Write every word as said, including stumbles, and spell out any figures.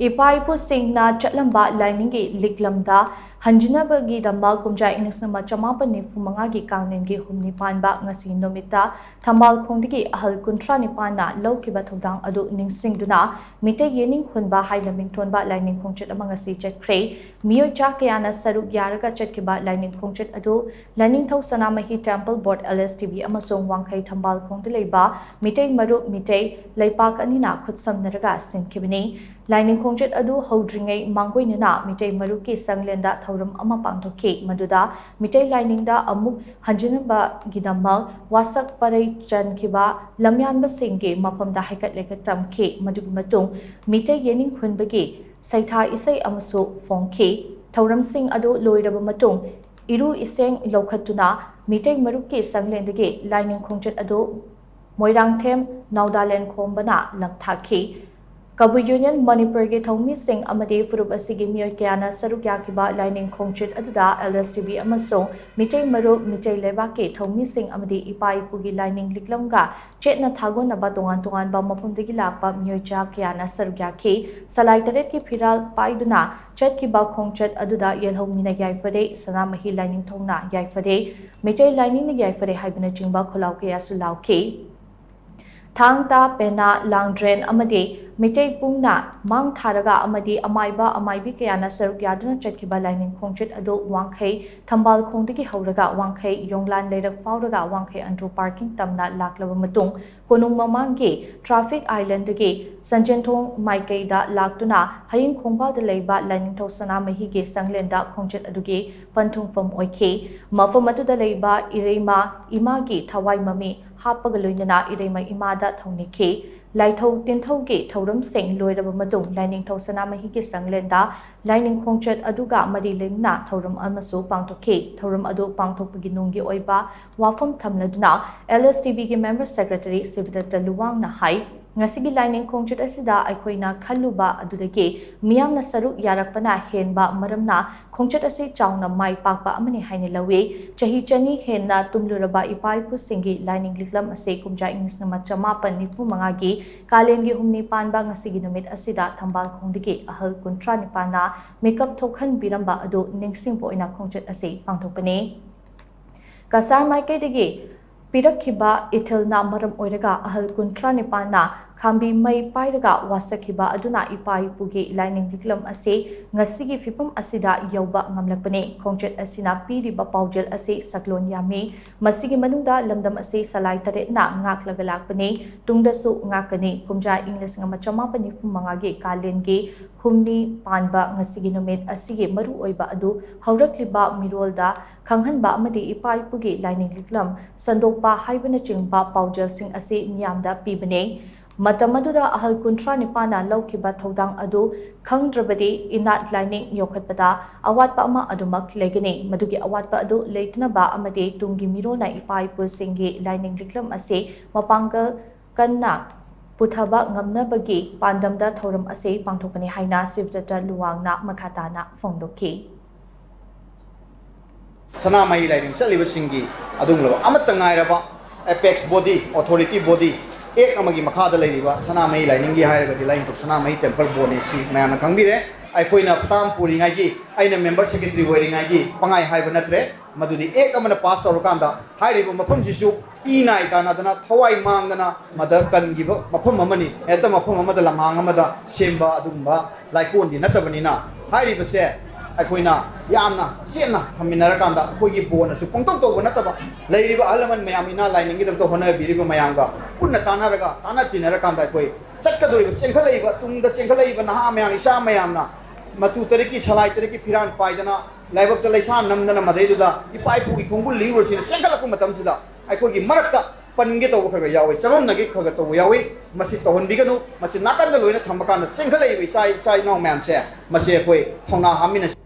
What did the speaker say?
ꯏꯄꯥ ꯏꯄꯨꯁꯤꯡꯅ ꯆꯠꯂꯝꯕ ꯂꯥꯏꯅꯤꯡꯒꯤ ꯂꯤꯛꯂꯝꯗ ꯍꯟꯖꯤꯟꯅꯕꯒꯤꯗꯃꯛ ꯀꯨꯝꯖꯥ ꯏꯪ ꯂꯤꯁꯤꯡ ꯑꯃ ꯆꯃꯥꯄꯟ ꯅꯤꯐꯨ ꯃꯉꯥꯒꯤ ꯀꯥꯡꯂꯦꯟꯒꯤ ꯍꯨꯝꯅꯤ ꯄꯥꯟꯕ ꯉꯁꯤ ꯅꯨꯃꯤꯠꯇ ꯊꯝꯕꯥꯜ ꯈꯣꯡꯗꯒꯤ ꯑꯍꯜ ꯀꯨꯟꯊ꯭ꯔꯥ ꯅꯤꯄꯥꯟꯅ ꯂꯧꯈꯤꯕ ꯊꯧꯗꯥꯡ ꯑꯗꯨ ꯅꯤꯡꯁꯤꯡꯗꯨꯅ ꯃꯤꯇꯩ ꯌꯦꯅꯤꯡ ꯍꯨꯟꯕ ꯍꯥꯏꯅ ꯃꯤꯡꯊꯣꯟꯕ ꯂꯥꯏꯅꯤꯡ ꯈꯣꯡꯆꯠ ꯑꯃ ꯉꯁꯤ ꯆꯠꯈ꯭ꯔꯦ꯫ ꯃꯤꯑꯣꯏ ꯆꯥ ꯀꯌꯥꯅ ꯁꯔꯨꯛ ꯌꯥꯔꯒ ꯆꯠꯈꯤꯕ ꯂꯥꯏꯅꯤꯡ ꯈꯣꯡꯆꯠ ꯑꯗꯨ ꯂꯥꯏꯅꯤꯡꯊꯧ ꯁꯅꯥꯃꯍꯤ ꯇꯦꯝꯄꯜ ꯕꯣꯔꯗ, LSTB, ꯑꯃꯁꯨꯡ ꯋꯥꯡꯈꯩ ꯊꯝꯕꯥꯜ ꯈꯣꯡꯗ ꯂꯩꯕ ꯃꯤꯇꯩ ꯃꯔꯨꯞ ꯃꯤꯇꯩ ꯂꯩꯄꯥꯛ ꯑꯅꯤꯅ ꯈꯨꯠꯁꯝꯅꯔꯒ ꯁꯤꯟꯈꯤꯕꯅꯤ꯫ ꯂꯥꯏꯅꯤꯡ ꯈꯣꯡꯆꯠ ꯑꯗꯨ ꯍꯧꯗ꯭ꯔꯤꯉꯩ ꯃꯥꯡꯒꯣꯏꯅꯅ ꯃꯤꯇꯩ ꯃꯔꯨꯞꯀꯤ ꯁꯪꯂꯦꯟꯗ ꯊꯧꯔꯝ ꯑꯃ ꯄꯥꯡꯊꯣꯛꯈꯤ, ꯃꯗꯨꯗ ꯃꯤꯇꯩ ꯂꯥꯏꯅꯤꯡꯗ ꯑꯃꯨꯛ ꯍꯟꯖꯤꯟꯅꯕꯒꯤꯗꯃꯛ ꯋꯥꯁꯛ ꯄꯔꯩ ꯆꯟꯈꯤꯕ ꯂꯝꯌꯥꯟꯕꯁꯤꯡꯒꯤ ꯃꯐꯝꯗ ꯍꯩꯀꯠ ꯂꯩꯀꯠ ꯇꯝꯈꯤ꯫ ꯃꯗꯨꯒꯤ ꯃꯇꯨꯡ ꯃꯤꯇꯩ ꯌꯦꯅꯤꯡ ꯍꯨꯟꯕꯒꯤ ꯁꯩꯊꯥ ꯏꯁꯩ ꯑꯃꯁꯨ ꯐꯣꯡꯈꯤ꯫ ꯊꯧꯔꯝꯁꯤꯡ ꯑꯗꯨ ꯂꯣꯏꯔꯕ ꯃꯇꯨꯡ ꯏꯔꯨ ꯏꯁꯦꯡ ꯂꯧꯈꯠꯇꯨꯅ ꯃꯤꯇꯩ ꯃꯔꯨꯞꯀꯤ ꯁꯪꯂꯦꯟꯗꯒꯤ ꯂꯥꯏꯅꯤꯡ ꯈꯣꯡꯆꯠ ꯑꯗꯨ ꯃꯣꯏꯔꯥꯡꯊꯦꯝ ꯅꯥꯎꯗꯥꯂꯦꯟ ꯈꯣꯝꯕꯅ ꯂꯪꯊꯥꯈꯤ꯫ ꯀꯕꯨꯏ ꯌꯨꯅꯤꯌꯟ ꯃꯅꯤꯄꯨꯔꯒꯤ ꯊꯧꯃꯤꯁꯤꯡ ꯑꯃꯗꯤ ꯐꯨꯔꯨꯞ ꯑꯁꯤꯒꯤ ꯃꯤꯑꯣꯏ ꯀꯌꯥꯅ ꯁꯔꯨꯛ ꯌꯥꯈꯤꯕ ꯂꯥꯏꯅꯤꯡ ꯈꯣꯡꯆꯠ ꯑꯗꯨꯗ LSTB ꯑꯃꯁꯨꯡ ꯃꯤꯇꯩ ꯃꯔꯨꯞ, ꯃꯤꯇꯩ ꯂꯩꯕꯥꯛꯀꯤ ꯊꯧꯃꯤꯁꯤꯡ ꯑꯃꯗꯤ ꯏꯄꯥ ꯏꯄꯨꯒꯤ ꯂꯥꯏꯅꯤꯡ ꯂꯤꯛꯂꯝꯒ ꯆꯦꯠꯅ ꯊꯥꯒꯣꯟꯅꯕ ꯇꯣꯉꯥꯟ ꯇꯣꯉꯥꯟꯕ ꯃꯐꯝꯗꯒꯤ ꯂꯥꯛꯄ ꯃꯤꯑꯣꯏ ꯆꯥ ꯀꯌꯥꯅ ꯁꯔꯨꯛ ꯌꯥꯈꯤ꯫ ꯁꯂꯥꯏ ꯇꯔꯦꯠꯀꯤ ꯐꯤꯔꯥꯜ ꯄꯥꯏꯗꯨꯅ ꯆꯠꯈꯤꯕ ꯈꯣꯡꯆꯠ ꯑꯗꯨꯗ ꯌꯦꯜꯍꯧꯃꯤꯅ ꯌꯥꯏꯐꯔꯦ, ꯁꯅꯥꯃꯍꯤ ꯂꯥꯏꯅꯤꯡꯊꯧꯅ ꯌꯥꯏꯐꯔꯦ, ꯃꯤꯇꯩ ꯂꯥꯏꯅꯤꯡꯅ ꯌꯥꯏꯐꯔꯦ ꯍꯥꯏꯕꯅꯆꯤꯡꯕ ꯈꯣꯜꯂꯥꯎ ꯀꯌꯥꯁꯨ ꯂꯥꯎꯈꯤ꯫ ꯊꯥꯡ ꯇꯥ, ꯄꯦꯅꯥ, ꯂꯥꯡꯗ꯭ꯔꯦꯟ ꯑꯃꯗꯤ ꯃꯤꯇꯩ ꯄꯨꯡꯅ ꯃꯥꯡ ꯊꯥꯔꯒ ꯑꯃꯗꯤ ꯑꯃꯥꯏꯕ ꯑꯃꯥꯏꯕꯤ ꯀꯌꯥꯅ ꯁꯔꯨꯛ ꯌꯥꯗꯨꯅ ꯆꯠꯈꯤꯕ ꯂꯥꯏꯅꯤꯡ ꯈꯣꯡꯆꯠ ꯑꯗꯨ ꯋꯥꯡꯈꯩ ꯊꯝꯕꯥꯜ ꯈꯣꯡꯗꯒꯤ ꯍꯧꯔꯒ ꯋꯥꯡꯈꯩ ꯌꯣꯡꯂꯥꯟ ꯂꯩꯔꯛ ꯐꯥꯎꯔꯒ ꯋꯥꯡꯈꯩ ꯑꯟꯗ꯭ꯔꯣ ꯄꯥꯔꯀꯤꯡ ꯇꯝꯅ ꯂꯥꯛꯂꯕ ꯃꯇꯨꯡ, ꯀꯣꯅꯨꯡ ꯃꯃꯥꯡꯒꯤ ꯇ꯭ꯔꯥꯐꯤꯛ ꯑꯥꯏꯂꯦꯟꯗꯒꯤ ꯁꯟꯖꯦꯟꯊꯣꯡ ꯃꯥꯏꯀꯩꯗ ꯂꯥꯛꯇꯨꯅ ꯍꯌꯤꯡ ꯈꯣꯡꯕꯥꯜꯗ ꯂꯩꯕ ꯂꯥꯏꯅꯤꯡꯊꯧ ꯁꯅꯥꯃꯍꯤꯒꯤ ꯁꯪꯂꯦꯟꯗ ꯈꯣꯡꯆꯠ ꯑꯗꯨꯒꯤ ꯄꯟꯊꯨꯡꯐꯝ ꯑꯣꯏꯈꯤ꯫ ꯃꯐꯝ ꯑꯗꯨꯗ ꯂꯩꯕ ꯏꯔꯩꯃ ꯏꯃꯥꯒꯤ ꯊꯋꯥꯏ ꯃꯃꯤ ꯍꯥꯞꯄꯒ ꯂꯣꯏꯅꯅ ꯏꯔꯩꯃ ꯏꯃꯥꯗ ꯊꯧꯅꯤꯈꯤ꯫ ꯂꯥꯏꯊꯧ ꯇꯤꯟꯊꯧꯒꯤ ꯊꯧꯔꯝꯁꯤꯡ ꯂꯣꯏꯔꯕ ꯃꯇꯨꯡ ꯂꯥꯏꯅꯤꯡꯊꯧ ꯁꯅꯥꯃꯍꯤꯒꯤ ꯁꯪꯂꯦꯟꯗ ꯂꯥꯏꯅꯤꯡ ꯈꯣꯡꯆꯠ ꯑꯗꯨꯒ ꯃꯔꯤ ꯂꯩꯅꯅ ꯊꯧꯔꯝ ꯑꯃꯁꯨ ꯄꯥꯡꯊꯣꯛꯈꯤ꯫ ꯊꯧꯔꯝ ꯑꯗꯨ ꯄꯥꯡꯊꯣꯛꯄꯒꯤ ꯅꯨꯡꯒꯤ ꯑꯣꯏꯕ ꯋꯥꯐꯝ ꯊꯝꯂꯗꯨꯅ LSTBꯒꯤ member secretary ꯁꯤꯕꯗꯠꯇ ꯂꯨꯋꯥꯡꯅ ꯍꯥꯏ, ꯉꯁꯤꯒꯤ ꯂꯥꯏꯅꯤꯡ ꯈꯣꯡꯆꯠ ꯑꯁꯤꯗ ꯑꯩꯈꯣꯏꯅ ꯈꯜꯂꯨꯕ ꯑꯗꯨꯗꯒꯤ ꯃꯤꯌꯥꯝꯅ ꯁꯔꯨꯛ ꯌꯥꯔꯛꯄꯅ ꯍꯦꯟꯕ ꯃꯔꯝꯅ ꯈꯣꯡꯆꯠ ꯑꯁꯤ ꯆꯥꯎꯅ ꯃꯥꯏ ꯄꯥꯛꯄ ꯑꯃꯅꯤ ꯍꯥꯏꯅ ꯂꯧꯏ꯫ ꯆꯍꯤ ꯆꯅꯤ ꯍꯦꯟꯅ ꯇꯨꯝꯂꯨꯔꯕ ꯏꯄꯥ ꯏꯄꯨꯁꯤꯡꯒꯤ ꯂꯥꯏꯅꯤꯡ ꯂꯤꯛꯂꯝ ꯑꯁꯤ ꯀꯨꯝꯖꯥ ꯏꯪ ꯂꯤꯁꯤꯡ ꯑꯃ ꯆꯃꯥꯄꯟ ꯅꯤꯐꯨ ꯃꯉꯥꯒꯤ ꯀꯥꯂꯦꯟꯒꯤ ꯍꯨꯝꯅꯤ ꯄꯥꯟꯕ ꯉꯁꯤꯒꯤ ꯅꯨꯃꯤꯠ ꯑꯁꯤꯗ ꯊꯝꯕꯥꯜ ꯈꯣꯡꯗꯒꯤ ꯑꯍꯜ ꯀꯨꯟꯊ꯭ꯔꯥ ꯅꯤꯄꯥꯟꯅ ꯃꯤꯀꯞ ꯊꯣꯛꯍꯟꯕꯤꯔꯝꯕ ꯑꯗꯨ ꯅꯤꯡꯁꯤꯡꯕ ꯑꯣꯏꯅ ꯈꯣꯡꯆꯠ ꯑꯁꯤ ꯄꯥꯡꯊꯣꯛꯄꯅꯤ꯫ ꯀꯁꯥꯔ ꯃꯥꯏꯀꯩꯗꯒꯤ ꯄꯤꯔꯛꯈꯤꯕ ꯏꯊꯤꯜꯅ ꯃꯔꯝ ꯑꯣꯏꯔꯒ ꯑꯍꯜ ꯀꯨꯟꯊ꯭ꯔꯥ ꯅꯤꯄꯥꯟꯅ ꯈꯥꯝꯕꯤ ꯃꯩ ꯄꯥꯏꯔꯒ ꯋꯥꯁꯛꯈꯤꯕ ꯑꯗꯨꯅ ꯏꯄꯥ ꯏꯄꯨꯒꯤ ꯂꯥꯏꯅꯤꯡ ꯂꯤꯛꯂꯝ ꯑꯁꯤ ꯉꯁꯤꯒꯤ ꯐꯤꯕꯝ ꯑꯁꯤꯗ ꯌꯧꯕ ꯉꯝꯂꯛꯄꯅꯤ꯫ ꯈꯣꯡꯆꯠ ꯑꯁꯤꯅ ꯄꯤꯔꯤꯕ ꯄꯥꯎꯖꯦꯜ ꯑꯁꯤ ꯁꯛꯂꯣꯟ ꯌꯥꯝꯃꯤ꯫ ꯃꯁꯤꯒꯤ ꯃꯅꯨꯡꯗ ꯂꯝꯗꯝ ꯑꯁꯤ ꯁꯂꯥꯏ ꯇꯔꯦꯠꯅ ꯉꯥꯛꯂꯒ ꯂꯥꯛꯄꯅꯤ, ꯇꯨꯡꯗꯁꯨ ꯉꯥꯛꯀꯅꯤ꯫ ꯀꯨꯝꯖꯥ ꯏꯪ ꯂꯤꯁꯤꯡ ꯑꯃ ꯆꯃꯥꯄꯟ ꯅꯤꯐꯨ ꯃꯉꯥꯒꯤ ꯀꯥꯂꯦꯟꯒꯤ ꯍꯨꯝꯅꯤ ꯄꯥꯟꯕ ꯉꯁꯤꯒꯤ ꯅꯨꯃꯤꯠ ꯑꯁꯤꯒꯤ ꯃꯔꯨꯑꯣꯏꯕ ꯑꯗꯨ ꯍꯧꯔꯛꯂꯤꯕ ꯃꯤꯔꯣꯜꯗ ꯈꯪꯍꯟꯕ ꯑꯃꯗꯤ ꯏꯄꯥ ꯏꯄꯨꯒꯤ ꯂꯥꯏꯅꯤꯡ ꯂꯤꯛꯂꯝ ꯁꯟꯗꯣꯛꯄ ꯍꯥꯏꯕꯅꯆꯤꯡꯕ ꯄꯥꯎꯖꯦꯜꯁꯤꯡ ꯑꯁꯤ ꯃꯤꯌꯥꯝꯗ ꯄꯤꯕꯅꯤ꯫ ꯃꯇꯝ ꯑꯗꯨꯗ ꯑꯍꯜ ꯀꯨꯟꯊ꯭ꯔꯥ ꯅꯤꯄꯥꯟꯅ ꯂꯧꯈꯤꯕ ꯊꯧꯗꯥꯡ ꯑꯗꯨ ꯈꯪꯗ꯭ꯔꯕꯗꯤ ꯏꯅꯥꯠ ꯂꯥꯏꯅꯤꯡ ꯌꯣꯛꯈꯠꯄꯗ ꯑꯋꯥꯠꯄ ꯑꯃ ꯑꯗꯨꯃꯛ ꯂꯩꯒꯅꯤ꯫ ꯃꯗꯨꯒꯤ ꯑꯋꯥꯠꯄ ꯑꯗꯨ ꯂꯩꯇꯅꯕ ꯑꯃꯗꯤ ꯇꯨꯡꯒꯤ ꯃꯤꯔꯣꯜꯅ ꯏꯄꯥ ꯏꯄꯨꯁꯤꯡꯒꯤ ꯂꯥꯏꯅꯤꯡ ꯂꯤꯛꯂꯝ ꯑꯁꯤ ꯃꯄꯥꯡꯒꯜ ꯀꯟꯅ ꯄꯨꯊꯕ ꯉꯝꯅꯕꯒꯤ ꯄꯥꯟꯗꯝꯗ ꯊꯧꯔꯝ ꯑꯁꯤ ꯄꯥꯡꯊꯣꯛꯄꯅꯤ ꯍꯥꯏꯅ ꯁꯤꯕꯗꯠꯇ ꯂꯨꯋꯥꯡꯅ ꯃꯈꯥ ꯇꯥꯅ ꯐꯣꯡꯗꯣꯛꯈꯤ꯫ ꯁꯅꯥꯃꯍꯤ ꯂꯥꯏꯅꯤꯡ ꯆꯠꯂꯤꯕꯁꯤꯡꯒꯤ ꯑꯗꯨꯒꯨꯝꯂꯕ ꯑꯃꯠꯇ ꯉꯥꯏꯔꯕ apex body, authority body, ꯑꯦꯛ ꯑꯃꯒꯤ ꯃꯈꯥꯗ ꯂꯩꯔꯤꯕ ꯁꯅꯥꯃꯍꯤ ꯂꯥꯏꯅꯤꯡꯒꯤ ꯍꯥꯏꯔꯒꯗꯤ ꯂꯥꯏꯅꯤꯡꯊꯧ ꯁꯅꯥꯃꯍꯤ temple boardꯅꯤ꯫ ꯁꯤ ꯃꯌꯥꯝꯅ ꯈꯪꯕꯤꯔꯦ꯫ ꯑꯩꯈꯣꯏꯅ ꯇꯥꯝ ꯄꯨꯔꯤꯉꯩꯒꯤ, ꯑꯩꯅ member secretary ꯑꯣꯏꯔꯤꯉꯩꯒꯤ ꯄꯉꯥꯏ ꯍꯥꯏꯕ ꯅꯠꯇ꯭ꯔꯦ, ꯃꯗꯨꯗꯤ ꯑꯦꯛ ꯑꯃꯅ pass ꯇꯧꯔꯀꯥꯟꯗ ꯍꯥꯏꯔꯤꯕ ꯃꯐꯝꯁꯤꯁꯨ ꯄꯤ ꯅꯥꯏ ꯇꯥꯅꯗꯅ ꯊꯋꯥꯏ ꯃꯥꯡꯗꯅ ꯃꯗ ꯀꯟꯈꯤꯕ ꯃꯐꯝ ꯑꯃꯅꯤ꯫ ꯍꯦꯛꯇ ꯃꯐꯝ ꯑꯃꯗ ꯂꯝꯍꯥꯡ ꯑꯃꯗ ꯁꯦꯝꯕ ꯑꯗꯨꯒꯨꯝꯕ ꯂꯥꯏꯀꯣꯟꯗꯤ ꯅꯠꯇꯕꯅꯤꯅ, ꯍꯥꯏꯔꯤꯕꯁꯦ ꯑꯩꯈꯣꯏꯅ ꯌꯥꯝꯅ ꯆꯦꯠꯅ ꯊꯝꯃꯤꯟꯅꯔꯀꯥꯟꯗ ꯑꯩꯈꯣꯏꯒꯤ ꯕꯣꯟꯅꯁꯨ ꯄꯪꯇꯧ ꯇꯧꯕ ꯅꯠꯇꯕ, ꯂꯩꯔꯤꯕ ꯑꯍꯜ ꯂꯃꯟ ꯃꯌꯥꯝ, ꯏꯅꯥ ꯂꯥꯏꯅꯤꯡꯒꯤꯗꯃꯛꯇ ꯍꯣꯠꯅꯕꯤꯔꯤꯕ ꯃꯌꯥꯝꯒ ꯄꯨꯟꯅ ꯇꯥꯟꯅꯔꯒ, ꯇꯥꯟꯅ ꯇꯤꯟꯅꯔꯀꯥꯟꯗ ꯑꯩꯈꯣꯏ ꯆꯠꯀꯗꯧꯔꯤꯕ, ꯆꯦꯟꯈꯠꯂꯛꯏꯕ, ꯇꯨꯡꯗ ꯆꯦꯟꯈꯠꯂꯛꯏꯕ ꯅꯍꯥ ꯃꯌꯥꯝ, ꯏꯆꯥ ꯃꯌꯥꯝꯅ ꯃꯆꯨ ꯇꯔꯦꯠꯀꯤ, ꯁꯂꯥꯏ ꯇꯔꯦꯠꯀꯤ ꯐꯤꯔꯥꯟ ꯄꯥꯏꯗꯅ, ꯂꯥꯏꯕꯛꯇ ꯂꯩꯁꯥ ꯅꯝꯗꯅ ꯃꯗꯩꯗꯨꯗ ꯏꯄꯥ ꯏꯄꯨꯒꯤ ꯈꯣꯡꯒꯨꯜ ꯂꯤꯎꯔꯁꯤꯅ ꯆꯦꯟꯈꯠꯂꯛꯄ ꯃꯇꯝꯁꯤꯗ ꯑꯩꯈꯣꯏꯒꯤ ꯃꯔꯛꯇ ꯄꯟꯒꯦ ꯇꯧꯕ ꯈꯔ ꯈꯔ ꯌꯥꯎꯏ, ꯆꯃꯝꯅꯒꯦ ꯈꯔ ꯈꯔ ꯇꯧꯕ ꯌꯥꯎꯏ꯫ ꯃꯁꯤ ꯇꯧꯍꯟꯕꯤꯒꯅꯨ꯫ ꯃꯁꯤ ꯅꯥꯀꯟꯗ ꯂꯣꯏꯅ ꯊꯝꯕ ꯀꯥꯟꯗ ꯆꯦꯟꯈꯠꯂꯛꯏꯕ ꯏꯆꯥ, ꯏꯆꯥ ꯏꯅꯥꯎ ꯃꯌꯥꯝꯁꯦ, ꯃꯁꯤ ꯑꯩꯈꯣꯏ ꯊꯧꯅꯥ ꯍꯥꯞꯃꯤꯟꯅꯁꯤ꯫